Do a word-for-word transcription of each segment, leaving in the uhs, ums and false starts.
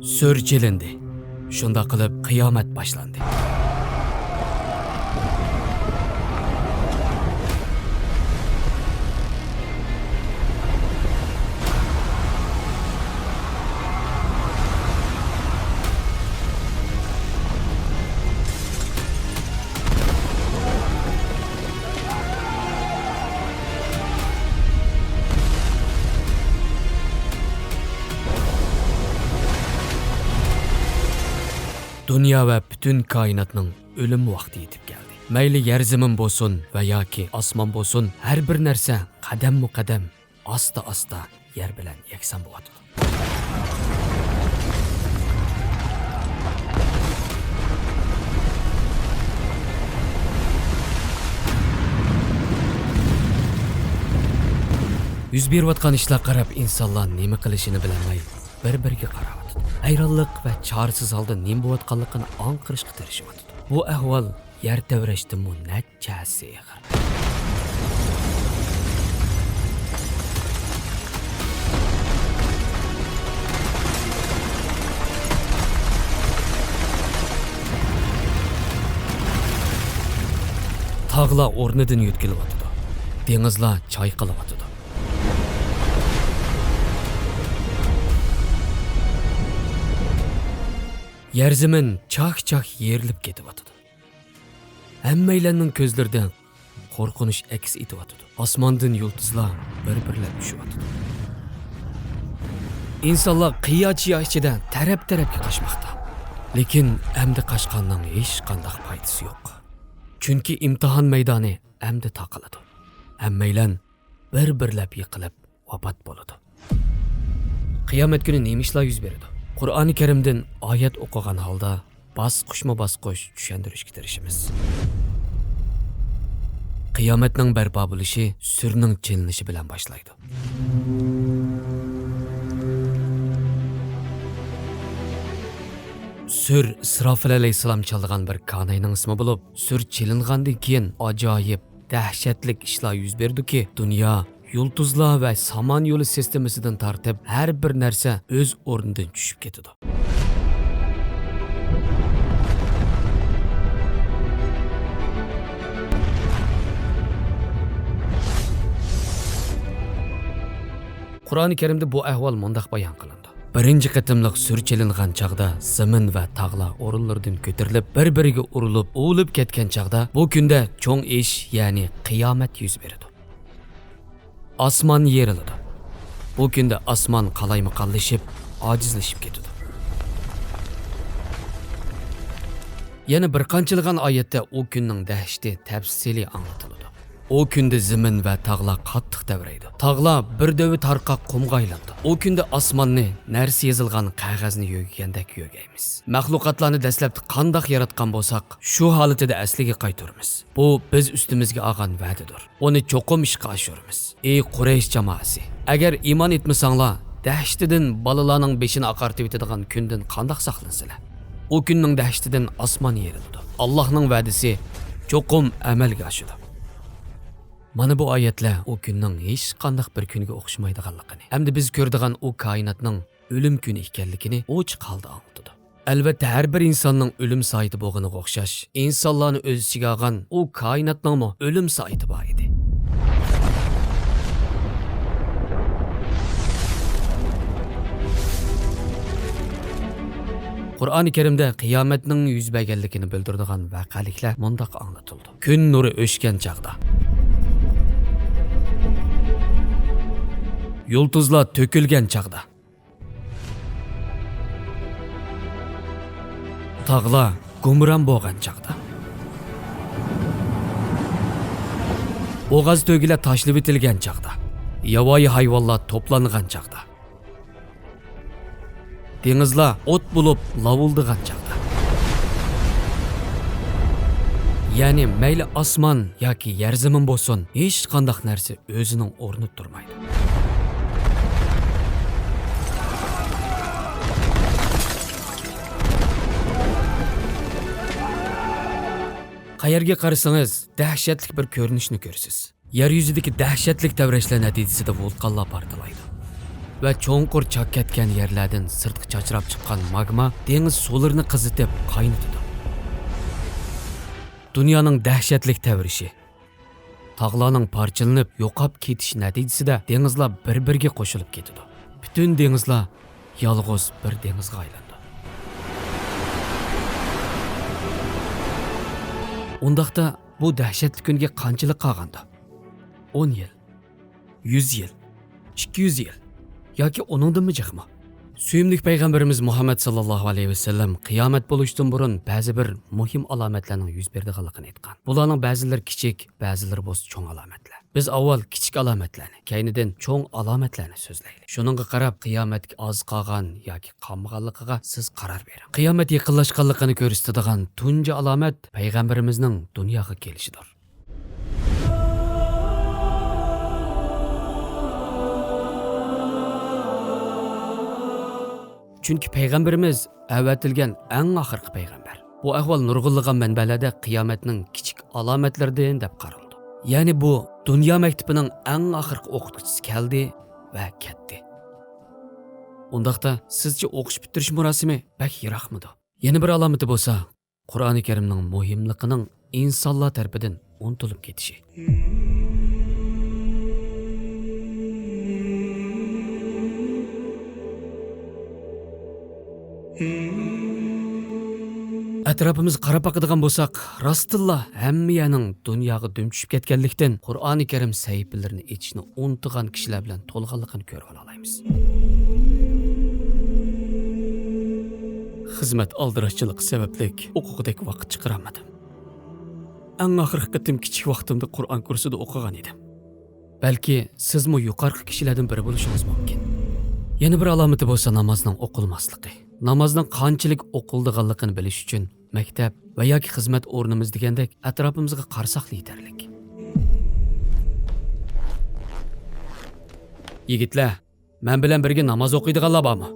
سۈر چېلىندى. شۇنداق قىلىپ قىيامەت باشلاندى. دۇنيا ۋە پۈتۈن كائىناتنىڭ ئۆلۈم ۋاقتى يېتىپ كەلدى. مەيلى يەر زېمىن بولسۇن ۋە ياكى ئاسمان بولسۇن، ھەر بىر نەرسە قەدەممۇ قەدەم، ئاستا ئاستا يەر بىلەن يەكسان بولۇۋاتىدۇ. يۈز بېرىۋاتقان ئىشلارغا قاراپ ئىنسانلار نېمە قىلىشىنى بىلەلمەي، بىر-بىرىگە قاراۋاتىدۇ. ھەيرانلىق ۋە چارىسىز ھالدا نېمە بولۇۋاتقانلىقىنى ئاڭقىرىشقا تىرىشىۋاتىدۇ. بۇ ئەھۋال يەر تەۋرەشتىنمۇ نەچچە ھەسسە ئېغىر. تاغلار ئورنىدىن يۆتكىلىۋاتىدۇ. دېڭىزلار چايقىلىۋاتىدۇ. يەر زېمىن چاك-چاك يېرىلىپ كېتىۋاتىدۇ. ھەممەيلەننىڭ كۆزلىرىدە قورقۇنچ ئەكس ئېتىۋاتىدۇ. ئاسماندىن يۇلتۇزلار بىر-بىرلەپ چۈشۈۋاتىدۇ. ئىنسانلار قىيا-چىيا ئىچىدە تەرەپ-تەرەپكە قاچماقتا. لېكىن ئەمدى قاچقاننىڭ ھېچقانداق پايدىسى يوق. چۈنكى ئىمتىھان مەيدانى ئەمدى تاقىلىدۇ. ھەممەيلەن بىر-بىرلەپ يىقىلىپ ۋاپات بولىدۇ. قىيامەت كۈنى نېمە ئىشلار يۈز بېرىدۇ؟ قۇرئانى كەرىمدىن ئايەت ئوقۇغان ھالدا باسقۇچمۇ باسقۇچ چۈشەندۈرۈشكە تىرىشىمىز. قىيامەتنىڭ بەرپا بولۇشى سۈرنىڭ چېلىنىشى بىلەن باشلايدۇ. سۈر ئىسراپىل ئەلەيھىسسالام چالىدىغان بىر كاناينىڭ ئىسمى بولۇپ، سۈر چېلىنغاندىن كېيىن ئاجايىپ، دەھشەتلىك ئىشلار يۈز بېرىدۇكى، دۇنيا، يۇلتۇزلار ۋە سامان يولى سىستېمىسىدىن تارتىپ ھەر بىر نەرسە ئۆز ئورنىدىن چۈشۈپ كېتىدۇ. قۇرئانى كەرىمدە بۇ ئەھۋال مۇنداق بايان قىلىنىدۇ. بىرىنچى قېتىملىق سۈر چېلىنغان چاغدا زېمىن ۋە تاغلار ئورۇنلىرىدىن كۆتۈرۈلۈپ، بىر-بىرىگە ئۇرۇلۇپ، ئۇۋۇلۇپ كەتكەن چاغدا بۇ كۈندە چوڭ ئىش، يەنى قىيامەت يۈز بېرىدۇ. ئاسمان يېرىلىدۇ. بۇ كۈندە ئاسمان قالايمىقانلىشىپ، ئاجىزلىشىپ كېتىدۇ. يەنە بىر قانچىلىغان ئايەتتە ئۇ كۈننىڭ دەھشىتى تەپسىلىي ئاڭلىتىلىدۇ. ئۇ كۈندە زېمىن ۋە تاغلار قاتتىق تەۋرەيدۇ. تاغلار بىر دۆۋە تارقاق قۇمغا ئايلىنىدۇ. ئۇ كۈندە ئاسماننى نەرسە يېزىلغان قەغەزنى يۆگىگەندەك يۆگەيمىز. مەخلۇقاتلارنى دەسلەپتە قانداق ياراتقان بولساق، شۇ ھالىتىدە ئەسلىگە قايتۇرىمىز. بۇ بىز ئۈستىمىزگە ئالغان ۋەدىدۇر. ئۇنى چوقۇم ئىشقا ئاشۇرىمىز. ئى قۇرەيش جامائىسى! ئەگەر ئىمان ئېيتمىساڭلار، دەھشىتىدىن بالىلارنىڭ بېشىنى ئاقارتىۋېتىدىغان كۈندىن قانداق ساقلىنىسىلەر؟ ئۇ كۈننىڭ دەھشىتىدىن ئاسمان يېرىلىدۇ. ئاللاھنىڭ ۋەدىسى چوقۇم ئەمەلگە ئاشىدۇ. مانا بۇ ئايەتلەر ئۇ كۈننىڭ ھېچقانداق بىر كۈنگە ئوخشىمايدىغانلىقىنى، ھەمدە بىز كۆرىدىغان ئۇ كائىناتنىڭ ئۆلۈم كۈنى ئىكەنلىكىنى ئوچۇق ھالدا ئاڭلىتىدۇ. ئەلۋەتتە، ھەر بىر ئىنساننىڭ ئۆلۈم سائىتى بولغىنىغا ئوخشاش، ئىنسانلارنى ئۆز ئىچىگە ئالغان ئۇ كائىناتنىڭمۇ ئۆلۈم سائىتى بار ئىدى. قۇرئانى كەرىمدە قىيامەتنىڭ يۈز بەرگەنلىكىنى بىلدۈرىدىغان ۋەقەلىكلەر مۇنداق ئاڭلىتىلىدۇ. كۈن نۇرى ئۆچكەن چاغدا، يۇلتۇزلار تۆكۈلگەن چاغدا، تاغلار گۇمران بولغان چاغدا، بوغاز تۆگىلەر تاشلىۋېتىلگەن چاغدا، ياۋايى ھايۋانلار توپلانغان چاغدا، دېڭىزلار ئوت بولۇپ لاۋۇلدىغان چاغدا. يەنى مەيلى ئاسمان ياكى يەر زېمىن بولسۇن، ھېچقانداق نەرسە ئۆزىنىڭ ئورنىدا تۇرمايدۇ. قەيەرگە قارىسىڭىز، دەھشەتلىك بىر كۆرۈنۈشنى كۆرىسىز. يەر يۈزىدىكى دەھشەتلىك تەۋرەشلەر نەتىجىسىدە ۋۇلقانلار پارتلايدۇ. ۋە چوڭقۇر چاك كەتكەن يەرلەردىن سىرتقا چاچراپ چىققان ماگما دېڭىز سۇلىرىنى قىزىتىپ قاينىتىدۇ. دۇنيانىڭ دەھشەتلىك تەۋرىشى، تاغلارنىڭ پارچىلىنىپ يوقاپ كېتىشى نەتىجىسىدە دېڭىزلار بىر-بىرىگە قوشۇلۇپ كېتىدۇ. پۈتۈن دېڭىزلار يالغۇز بىر دېڭىزغا ئايلىنىدۇ. ئۇنداقتا بۇ دەھشەتلىك كۈنگە قانچىلىك قالغاندۇ؟ ئون يىل، يۈز يىل، ئىككى يۈز يىل ياكى ئۇنىڭدىنمۇ جىقمۇ؟ سۆيۈملۈك پەيغەمبىرىمىز مۇھەممەد ساللاللاھۇ ئەلەيھى ۋەسەللەم قىيامەت بولۇشتىن بۇرۇن بەزى بىر مۇھىم ئالامەتلەرنىڭ يۈز بېرىدىغانلىقىنى ئېيتقان. بۇلارنىڭ بەزىلىرى كىچىك، بەزىلىرى بولسا چوڭ ئالامەتلەر. بىز ئاۋۋال كىچىك ئالامەتلەرنى، كەينىدىن چوڭ ئالامەتلەرنى سۆزلەيلى. شۇنىڭغا قاراپ قىيامەتكە ئاز قالغان ياكى قالمىغانلىقىغا سىز قارار بېرىڭ. قىيامەت يېقىنلاشقانلىقىنى كۆرسىتىدىغان تۇنجى ئالامەت پەيغەمبىرىمىزنىڭ دۇنياغا كېلىشىدۇر. چۈنكى پەيغەمبىرىمىز ئەۋەتىلگەن ئەڭ ئاخىرقى پەيغەمبەر. بۇ ئەھۋال نۇرغۇنلىغان مەنبەلەردە قىيامەتنىڭ كىچىك ئالامەتلىرىدىن دەپ قارىلىدۇ. يەنى بۇ دۇنيا مەكتىپىنىڭ ئەڭ ئاخىرقى ئوقۇتقۇچىسى كەلدى ۋە كەتتى. ئۇنداقتا سىزچە ئوقۇش پۈتتۈرۈش مۇراسىمى بەك يىراقمىدۇ؟ يەنە بىر ئالامىتى بولسا، قۇرئانى كەرىمنىڭ مۇھىملىقىنىڭ ئىنسانلار تەرىپىدىن ئۇنتۇلۇپ كېتىشى. ئەتراپىمىزغا قاراپ باقىدىغان بولساق، راستتىنلا ھەممە يەرنىڭ دۇنياغا دۈم چۈشۈپ كەتكەنلىكتىن، قۇرئانى كەرىم سەھىپىلىرىنى ئېچىشنى ئۇنتۇغان كىشىلەر بىلەن تولغانلىقىنى كۆرۈۋالالايمىز. خىزمەت ئالدىراشچىلىقى سەۋەبلىك ئوقۇغۇدەك ۋاقىت چىقىرالمىدىم. ئەڭ ئاخىرقى قېتىم كىچىك ۋاقتىمدا قۇرئان كۇرسىدا ئوقۇغان ئىدىم. بەلكى سىزمۇ يۇقىرىقى كىشىلەردىن بىرى بولۇشىڭىز مۇمكىن. يەنە بىر ئالامىتى بولسا نامازنىڭ ئوقۇلماسلىقى. نامازنىڭ قانچىلىك ئوقۇلىدىغانلىقىنى بىلىش ئۈچۈن مەكتەپ ۋە ياكى خىزمەت ئورنىمىز دېگەندەك ئەتراپىمىزغا قارىساقلا يېتەرلىك. يىگىتلەر، مەن بىلەن بىرگە ناماز ئوقۇيدىغانلار بارمۇ؟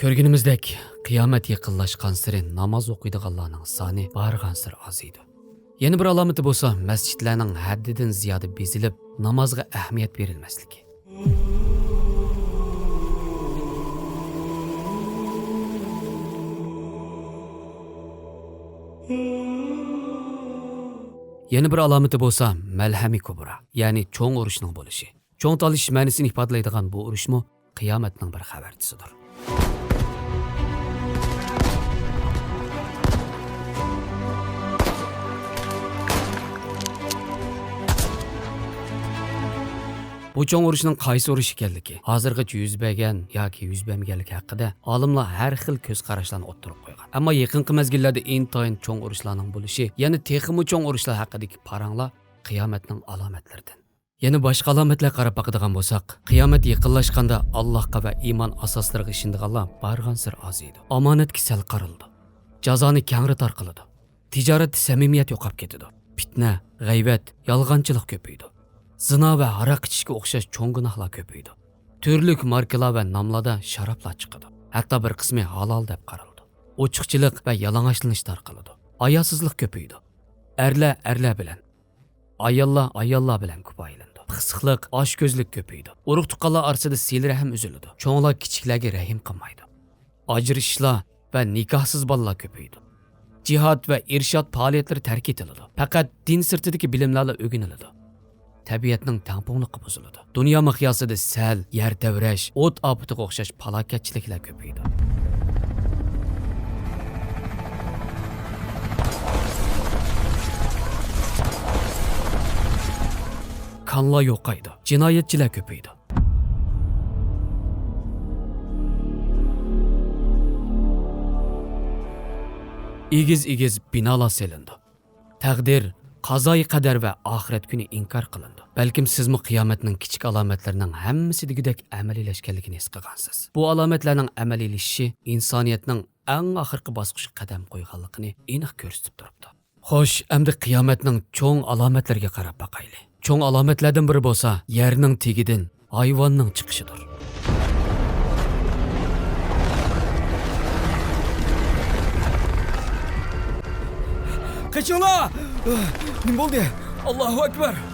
كۆرگىنىمىزدەك، قىيامەت يېقىنلاشقانسېرى ناماز ئوقۇيدىغانلارنىڭ سانى بارغانسېرى ئازىيىدۇ. يەنە بىر ئالامىتى بولسا، مەسچىتلەرنىڭ ھەددىدىن زىيادە بېزىلىپ، نامازغا ئەھمىيەت بېرىلمەسلىكى. يەنە بىر ئالامىتى بولسا مەلھەمى كۇبرا، يەنى چوڭ ئۇرۇشنىڭ بولۇشى. چوڭ تالىشىش مەنىسىنى ئىپادىلەيدىغان بۇ ئۇرۇشمۇ قىيامەتنىڭ بىر خەۋەرچىسىدۇر. بۇ چوڭ ئۇرۇشنىڭ قايسى ئۇرۇش ئىكەنلىكى، ھازىرغىچە يۈز بەرگەن ياكى يۈز بەرمىگەنلىكى ھەققىدە ئالىملار ھەر خىل كۆز قاراشلارنى ئوتتۇرىغا قويغان. ئەمما يېقىنقى مەزگىللەردە ئىنتايىن چوڭ ئۇرۇشلارنىڭ بولۇشى، يەنە تېخىمۇ چوڭ ئۇرۇشلار ھەققىدىكى پاراڭلار قىيامەتنىڭ ئالامەتلىرىدىن. يەنە باشقا ئالامەتلەرگە قاراپ باقىدىغان بولساق، قىيامەت يېقىنلاشقاندا ئاللاھقا ۋە ئىمان ئاساسلىرىغا ئىشىنىدىغانلار بارغانسېرى ئازىيىدۇ. ئامانەتكە سەل قارىلىدۇ. جازانى كەڭرى تارقىلىدۇ. تىجارەتتە سەمىمىيەت يوقاپ كېتىدۇ. پىتنە، غەيۋەت، يالغانچىلىق كۆپىيىدۇ. زىنا ۋە ھاراق ئىچىشكە ئوخشاش چوڭ گۇناھلار كۆپىيىدۇ. تۈرلۈك ماركىلار ۋە ناملاردا شارابلار چىقىدۇ. ھەتتا بىر قىسمى ھالال دەپ قارىلىدۇ. ئوچۇقچىلىق ۋە يالىڭاچلىنىش تارقىلىدۇ. ھاياسىزلىق كۆپىيىدۇ. ئەرلەر ئەرلەر بىلەن، ئاياللار ئاياللار بىلەن كۇپايىلىنىدۇ. پىخسىقلىق، ئاچكۆزلۈك كۆپىيىدۇ. ئۇرۇق-تۇغقانلار ئارىسىدا سىلە-رەھىم ئۈزۈلىدۇ. چوڭلار كىچىكلەرگە رەھىم قىلمايدۇ. ئاجرىشىشلار ۋە نىكاھسىز بالىلار كۆپىيىدۇ. جىھاد ۋە ئىرشاد پائالىيەتلىرى تەرك ئېتىلىدۇ. پەقەت دىن سىرتىدىكى بىلىملەرلا ئۆگىنىلىدۇ. تەبىئەتنىڭ تەڭپۇڭلۇقى بۇزۇلىدۇ. دۇنيا مىقياسىدا سەل، يەر تەۋرەش، ئوت ئاپىتىغا ئوخشاش پالاكەتچىلىكلەر كۆپىيىدۇ. كانلار يوقايدۇ، جىنايەتچىلەر كۆپىيىدۇ. ئېگىز-ئېگىز بىنالار سېلىنىدۇ. تەقدىر، قازايى قەدەر ۋە ئاخىرەت كۈنى ئىنكار قىلىنىدۇ. بەلكىم سىزمۇ قىيامەتنىڭ كىچىك ئالامەتلىرىنىڭ ھەممىسى دېگۈدەك ئەمەلىيلەشكەنلىكىنى ھېس قىلغانسىز. بۇ ئالامەتلەرنىڭ ئەمەلىيلىشىشى ئىنسانىيەتنىڭ ئەڭ ئاخىرقى باسقۇچقا قەدەم قويغانلىقىنى ئېنىق كۆرسىتىپ تۇرۇپتۇ. خوش، ئەمدى قىيامەتنىڭ چوڭ ئالامەتلىرىگە قاراپ باقايلى. چوڭ ئالامەتلەردىن بىرى بولسا يەرنىڭ تېگىدىن ھايۋاننىڭ چىقىشىدۇر. قېچىڭلار! نېمە بولدى؟ ئاللاھۇ ئەكبەر!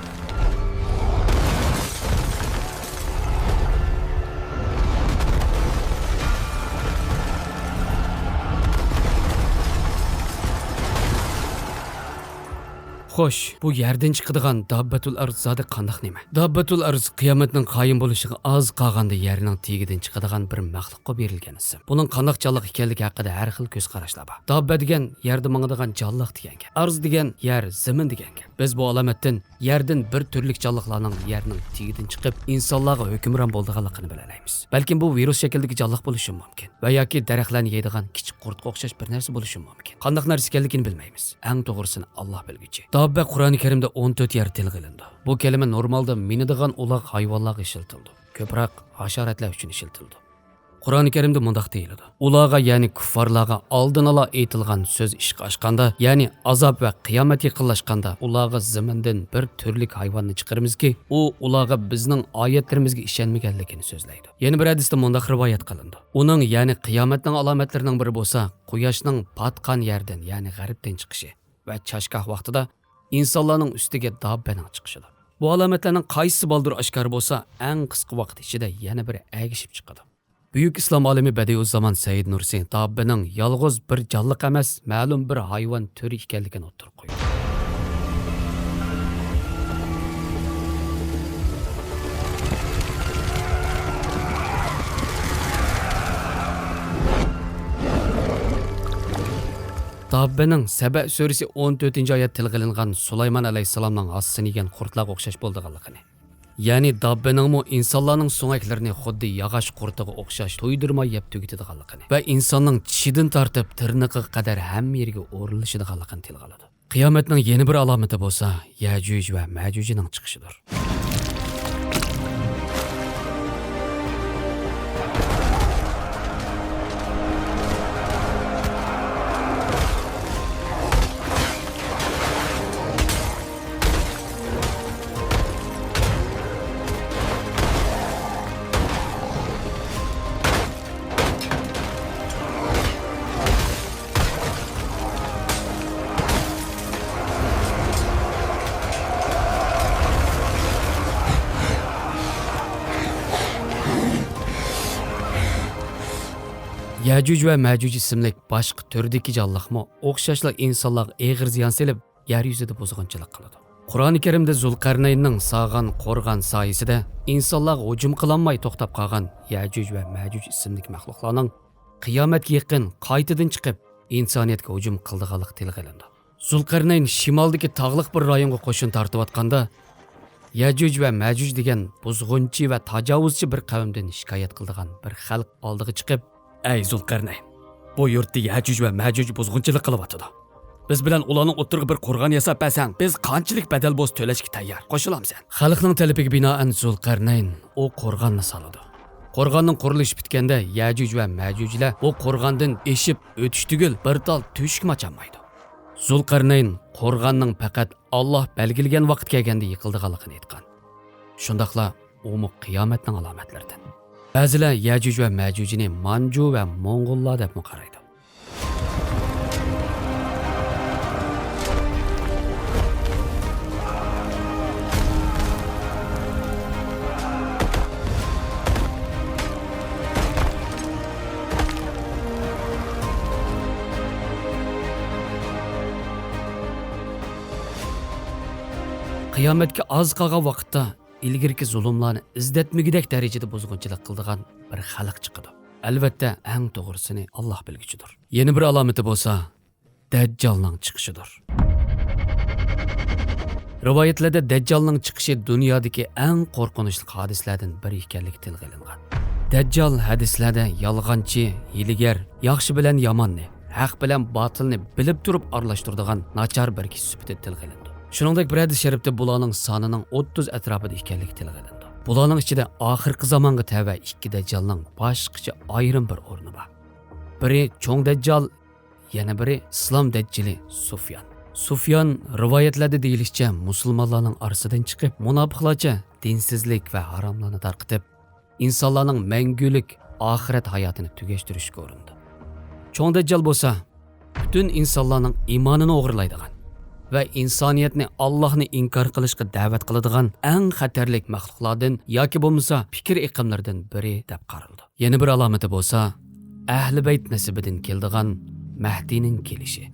خوش، بۇ يەردىن چىقىدىغان داببەتۇل ئەرز زادى قانداق نېمە؟ داببەتۇل ئەرز قىيامەتنىڭ قايىم بولۇشىغا ئاز قالغاندا يەرنىڭ تېگىدىن چىقىدىغان بىر مەخلۇققا بېرىلگەن ئىسىم. بۇنىڭ قانداق جانلىق ئىكەنلىكى ھەققىدە ھەر خىل كۆز قاراشلار بار. داببە دېگەن يەردە ماڭىدىغان جانلىق دېگەن گەپ. ئەرز دېگەن يەر، زېمىن دېگەن گەپ. بىز بۇ ئالامەتتىن يەردىن بىر تۈرلۈك جانلىقلارنىڭ يەرنىڭ تېگىدىن چىقىپ، ئىنسانلارغا ھۆكۈمران بولىدىغانلىقىنى بىلەلەيمىز. بەلكىم بۇ ۋىرۇس شەكلىدىكى جانلىق بولۇشى مۇمكىن. ۋە ياكى دەرەخلەرنى يەيدىغان كىچىك قۇرتقا ئوخشاش بىر نەرسە بولۇشى مۇمكىن. قانداق نەرسە ئىكەنلىكىنى بىلمەيمىز. ئەڭ توغرىسىنى ئاللاھ بىلگۈچى. داببە قۇرئانى كەرىمدە ئون تۆت يەر تىلغا ئېلىنىدۇ. بۇ كەلىمە نورمالدا مىنىدىغان ئۇلاغ ھايۋانلارغا ئىشلىتىلىدۇ. كۆپرەك ھاشاراتلار ئۈچۈن ئىشلىتىلىدۇ. قۇرئانى كەرىمدە مۇنداق دېيىلىدۇ: ئۇلارغا، يەنى كۇففارلارغا ئالدىنلا ئېيتىلغان سۆز ئىشقا ئاشقاندا، يەنى ئازاب ۋە قىيامەت يېقىنلاشقاندا، ئۇلارغا زېمىندىن بىر تۈرلۈك ھايۋاننى چىقىرىمىزكى، ئۇ ئۇلارغا بىزنىڭ ئايەتلىرىمىزگە ئىشەنمىگەنلىكىنى سۆزلەيدۇ. يەنە بىر ھەدىستە مۇنداق رىۋايەت قىلىنىدۇ: ئۇنىڭ، يەنى قىيامەتنىڭ ئالامەتلىرىنىڭ بىرى بولسا، قۇياشنىڭ پاتقان يەردىن، يەنى غەربتىن چىقىشى ۋە چاشگاھ ۋاقتىدا ئىنسانلارنىڭ ئۈستىگە داببەنىڭ چىقىشىدۇر. بۇ ئالامەتلەرنىڭ قايسىسى بالدۇر ئاشكارا بولسا، ئەڭ قىسقا ۋاقىت ئىچىدە يەنە بىرى ئەگىشىپ چىقىدۇ. بۈيۈك ئىسلام ئالىمى بەدىئۇززامان سەئىد نۇرسى داببىنىڭ يالغۇز بىر جانلىق ئەمەس، مەلۇم بىر ھايۋان تۈرى ئىكەنلىكىنى ئوتتۇرىغا قويىدۇ. داببىنىڭ سەبە سۈرىسى ئون تۆتىنچى ئايەت تىلغا ئېلىنغان سۇلايمان ئەلەيھىسسالامنىڭ ھاسىسىنى يېگەن قۇرتلارغا ئوخشاش بولىدىغانلىقىنى، يەنى داببىنىڭمۇ ئىنسانلارنىڭ سۆڭەكلىرىنى خۇددى ياغاچ قۇرتىغا ئوخشاش تويدۇرماي يەپ تۈگىتىدىغانلىقىنى ۋە ئىنساننىڭ چىشىدىن تارتىپ تىرنىقىغا قەدەر ھەممە يېرىگە ئورۇنلىشىدىغانلىقىنى تىلغا ئالىدۇ. قىيامەتنىڭ يەنە بىر ئالامىتى بولسا يەجۈج ۋە مەجۈجنىڭ چىقىشىدۇر. يەجۈج ۋە مەجۈج ئىسىملىك باشقا تۈردىكى جانلىقمۇ ئوخشاشلا ئىنسانلارغا ئېغىر زىيان سېلىپ، يەر يۈزىدە بۇزغۇنچىلىق قىلىدۇ. قۇرئانى كەرىمدە زۇلقەرنەيننىڭ سالغان قورغان سايىسىدە ئىنسانلارغا ھۇجۇم قىلالماي توختاپ قالغان يەجۈج ۋە مەجۈج ئىسىملىك مەخلۇقلارنىڭ قىيامەتكە يېقىن قايتىدىن چىقىپ، ئىنسانىيەتكە ھۇجۇم قىلىدىغانلىقى تىلغا ئېلىنىدۇ. زۇلقەرنەين شىمالدىكى تاغلىق بىر رايونغا قوشۇن تارتىۋاتقاندا، يەجۈج ۋە مەجۈج دېگەن بۇزغۇنچى ۋە تاجاۋۇزچى بىر قەۋمدىن شىكايەت قىلىدىغان بىر خەلق ئالدىغا چىقىپ، ئەي زۇلقەرنەين، بۇ يۇرتتا يەجۈج ۋە مەجۈج بۇزغۇنچىلىق قىلىۋاتىدۇ. بىز بىلەن ئۇلارنىڭ ئوتتۇرىغا بىر قورغان ياساپ بەرسەڭ، بىز قانچىلىك بەدەل بولسا تۆلەشكە تەييار. قوشۇلامسەن؟ خەلقنىڭ تەلىپىگە بىنائەن زۇلقەرنەين ئۇ قورغاننى سالىدۇ. قورغاننىڭ قۇرۇلۇشى پۈتكەندە، يەجۈج ۋە مەجۈجلەر ئۇ قورغاندىن ئېشىپ ئۆتۈش تۈگۈل، بىر تال تۆشۈكمۇ ئاچالمايدۇ. زۇلقەرنەين قورغاننىڭ پەقەت ئاللاھ بەلگىلىگەن ۋاقىت كەلگەندە يىقىلىدىغانلىقىنى ئېيتقان. شۇنداقلا ئۇمۇ قىيامەتنىڭ ئالامەتلىرىدىن. بەزىلەر يەجۈج ۋە مەجۈجنى مانجۇ ۋە موڭغۇللار دەپمۇ قارايدۇ. قىيامەتكە ئاز قالغان ۋاقىتتا ئىلگىرىكى زۇلۇملارنى ئىزدەتمىگۈدەك دەرىجىدە بۇزغۇنچىلىق قىلىدىغان بىر خەلق چىقىدۇ. ئەلۋەتتە، ئەڭ توغرىسىنى ئاللاھ بىلگۈچىدۇر. يەنە بىر ئالامىتى بولسا، دەججالنىڭ چىقىشىدۇر. رىۋايەتلەردە دەججالنىڭ چىقىشى دۇنيادىكى ئەڭ قورقۇنچلۇق ھادىسىلەردىن بىرى ئىكەنلىكى تىلغا ئېلىنغان. دەججال ھەدىسلەردە يالغانچى، ھىيلىگەر، ياخشى بىلەن ياماننى، ھەق بىلەن باتىلنى بىلىپ تۇرۇپ ئارىلاشتۇرىدىغان ناچار بىر كىشى سۈپىتىدە تىلغا ئېلىنىدۇ. شۇنىڭدەك بىر ھەدىس شەرىپتە بۇلارنىڭ سانىنىڭ ئوتتۇز ئەتراپىدا ئىكەنلىكى تىلغا ئېلىنىدۇ. بۇلارنىڭ ئىچىدە ئاخىرقى زامانغا تەۋە ئىككى دەججالنىڭ باشقىچە ئايرىم بىر ئورنى بار. بىرى چوڭ دەججال، يەنە بىرى ئىسلام دەججىلى سۇفيان. سۇفيان، رىۋايەتلەردە دېيىلىشىچە، مۇسۇلمانلارنىڭ ئارىسىدىن چىقىپ، مۇناپىقلارچە دىنسىزلىك ۋە ھاراملارنى تارقىتىپ، ئىنسانلارنىڭ مەڭگۈلۈك ئاخىرەت ھاياتىنى تۈگەشتۈرۈشكە ئۇرۇنىدۇ. چوڭ دەججال بولسا پۈتۈن ئىنسانلارنىڭ ئىمانىنى ئوغرىلايدىغان، ۋە ئىنسانىيەتنى ئاللاھنى ئىنكار قىلىشقا دەۋەت قىلىدىغان ئەڭ خەتەرلىك مەخلۇقلاردىن ياكى بولمىسا پىكىر ئېقىملىرىدىن بىرى دەپ قارىلىدۇ. يەنە بىر ئالامىتى بولسا، ئەھلى بەيت نەسىبىدىن كېلىدىغان مەھدىنىڭ كېلىشى.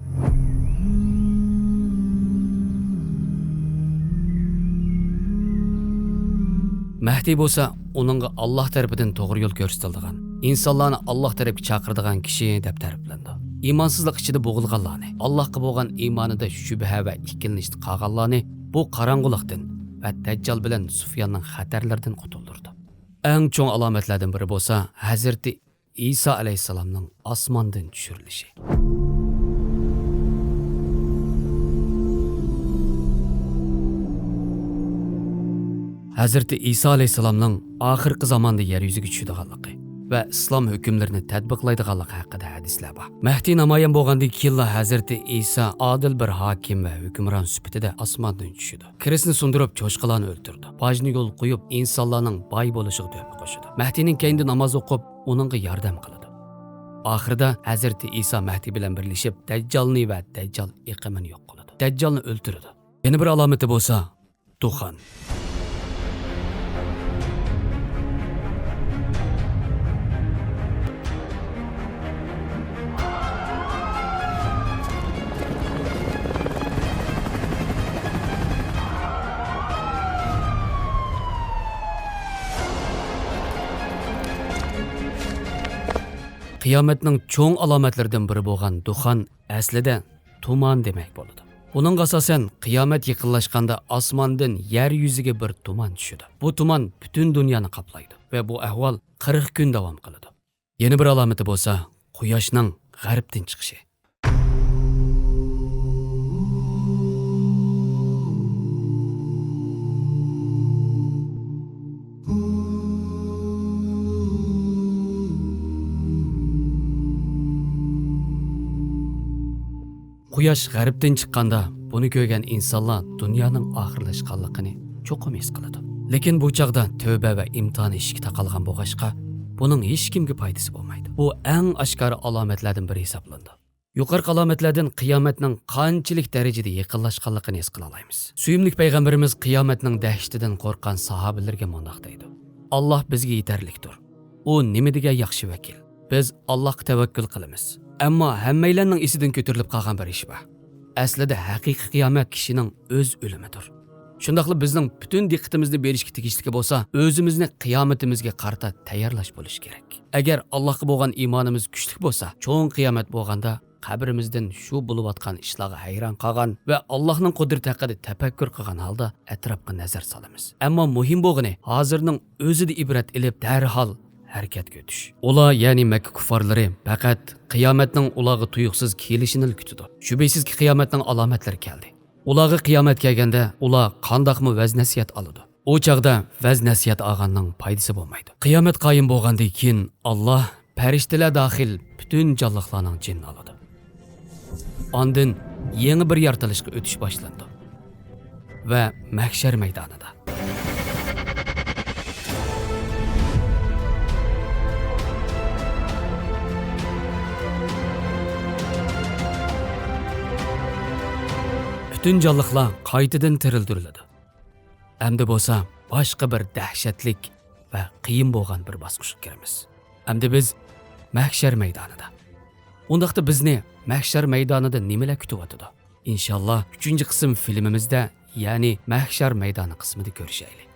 مەھدى بولسا ئۇنىڭغا ئاللاھ تەرىپىدىن توغرا يول كۆرسىتىلىدىغان، ئىنسانلارنى ئاللاھ تەرەپكە چاقىرىدىغان كىشى دەپ تەرىپلىنىدۇ. ئىمانسىزلىق ئىچىدە بوغۇلغانلارنى، ئاللاھقا بولغان ئىمانىدا شۈبھە ۋە ئىككىلىنىشتە قالغانلارنى بۇ قاراڭغۇلۇقتىن ۋە دەججال بىلەن سۇفياننىڭ خەتەرلىرىدىن قۇتۇلدۇرىدۇ. ئەڭ چوڭ ئالامەتلەردىن بىرى بولسا ھەزرىتى ئىسا ئەلەيھىسسالامنىڭ ئاسماندىن چۈشۈرۈلۈشى. ھەزرىتى ئىسا ئەلەيھىسسالامنىڭ ئاخىرقى زاماندا يەر يۈزىگە چۈشىدىغانلىقى ۋە ئىسلام ھۆكۈملىرىنى تەتبىقلايدىغانلىقى ھەققىدە ھەدىسلەر بار. مەھدى نامايان بولغاندىن كېيىنلا ھەزرىتى ئىسا ئادىل بىر ھاكىم ۋە ھۆكۈمران سۈپىتىدە ئاسماندىن چۈشىدۇ. كىرىستنى سۇندۇرۇپ، چوشقىلارنى ئۆلتۈرىدۇ. باجنى يولغا قويۇپ، ئىنسانلارنىڭ باي بولۇشىغا تۆھپە قوشىدۇ. مەھدىنىڭ كەينىدىن ناماز ئوقۇپ، ئۇنىڭغا ياردەم قىلىدۇ. ئاخىرىدا ھەزرىتى ئىسا مەھدى بىلەن بىرلىشىپ، دەججالنى ۋە دەججال ئېقىمىنى يوق قىلىدۇ. دەججالنى ئۆلتۈرىدۇ. يەنە بىر ئالامىتى بولسا، دۇخان. قىيامەتنىڭ چوڭ ئالامەتلىرىدىن بىرى بولغان دۇخان ئەسلىدە تۇمان دېمەك بولىدۇ. بۇنىڭغا ئاساسەن، قىيامەت يېقىنلاشقاندا ئاسماندىن يەر يۈزىگە بىر تۇمان چۈشىدۇ. بۇ تۇمان پۈتۈن دۇنيانى قاپلايدۇ ۋە بۇ ئەھۋال قىرىق كۈن داۋام قىلىدۇ. يەنە بىر ئالامىتى بولسا، قۇياشنىڭ غەربتىن چىقىشى. قۇياش غەربتىن چىققاندا، بۇنى كۆرگەن ئىنسانلار دۇنيانىڭ ئاخىرلاشقانلىقىنى چوقۇم ھېس قىلىدۇ. لېكىن بۇ چاغدا تۆبە ۋە ئىمتىھان ئىشىكى تاقالغان بولغاچقا، بۇنىڭ ھېچكىمگە پايدىسى بولمايدۇ. بۇ ئەڭ ئاشكارا ئالامەتلەردىن بىرى ھېسابلىنىدۇ. يۇقىرىقى ئالامەتلەردىن قىيامەتنىڭ قانچىلىك دەرىجىدە يېقىنلاشقانلىقىنى ھېس قىلالايمىز. سۆيۈملۈك پەيغەمبىرىمىز قىيامەتنىڭ دەھشىتىدىن قورققان ساھابىلىرىگە مۇنداق دەيدۇ: «ئاللاھ بىزگە يېتەرلىكتۇر. ئۇ نېمە دېگەن ياخشى ۋەكىل. بىز ئاللاھقا تەۋەككۈل قىلىمىز. ئەمما ھەممەيلەننىڭ ئېسىدىن كۆتۈرۈلۈپ قالغان بىر ئىش بار. ئەسلىدە ھەقىقىي قىيامەت كىشىنىڭ ئۆز ئۆلۈمىدۇر. شۇنداقلا بىزنىڭ پۈتۈن دىققىتىمىزنى بېرىشكە تېگىشلىكى بولسا، ئۆزىمىزنى قىيامىتىمىزگە قارىتا تەييارلاش بولۇشى كېرەك. ئەگەر ئاللاھقا بولغان ئىمانىمىز كۈچلۈك بولسا، چوڭ قىيامەت بولغاندا قەبرىمىزدىن شۇ بولۇۋاتقان ئىشلارغا ھەيران قالغان ۋە ئاللاھنىڭ قۇدرىتى ھەققىدە تەپەككۇر قىلغان ھالدا ئەتراپقا نەزەر سالىمىز. ئەمما مۇھىم بولغىنى، ھازىرنىڭ ئۆزىدە ئىبرەت ئېلىپ، دەرھال ھەرىكەتكە ئۆتۈش.» ئۇلار، يەنى مەككە كۇففارلىرى پەقەت قىيامەتنىڭ ئۇلارغا تۇيۇقسىز كېلىشىنىلا كۈتىدۇ. شۈبھىسىزكى، قىيامەتنىڭ ئالامەتلىرى كەلدى. ئۇلارغا قىيامەت كەلگەندە، ئۇلار قانداقمۇ ۋەز-نەسىھەت ئالىدۇ؟ ئۇ چاغدا ۋەز-نەسىھەت ئالغاننىڭ پايدىسى بولمايدۇ. قىيامەت قايىم بولغاندىن كېيىن، ئاللاھ پەرىشتىلەر داخىل پۈتۈن جانلىقلارنىڭ جېنىنى ئالىدۇ. ئاندىن يېڭى بىر يارىتىلىشقا ئۆتۈش باشلىنىدۇ ۋە مەھشەر مەيدانىدا پۈتۈن جانلىقلار قايتىدىن تىرىلدۈرۈلىدۇ. ئەمدى بولسا باشقا بىر دەھشەتلىك ۋە قىيىن بولغان بىر باسقۇچقا كىرىمىز. ئەمدى بىز مەھشەر مەيدانىدا. ئۇنداقتا بىزنى مەھشەر مەيدانىدا نېمىلەر كۈتۈۋاتىدۇ؟ ئىنشاللا، ئۈچىنچى قىسىم فىلىمىمىزدە، يەنى مەھشەر مەيدانى قىسمىدا كۆرۈشەيلى.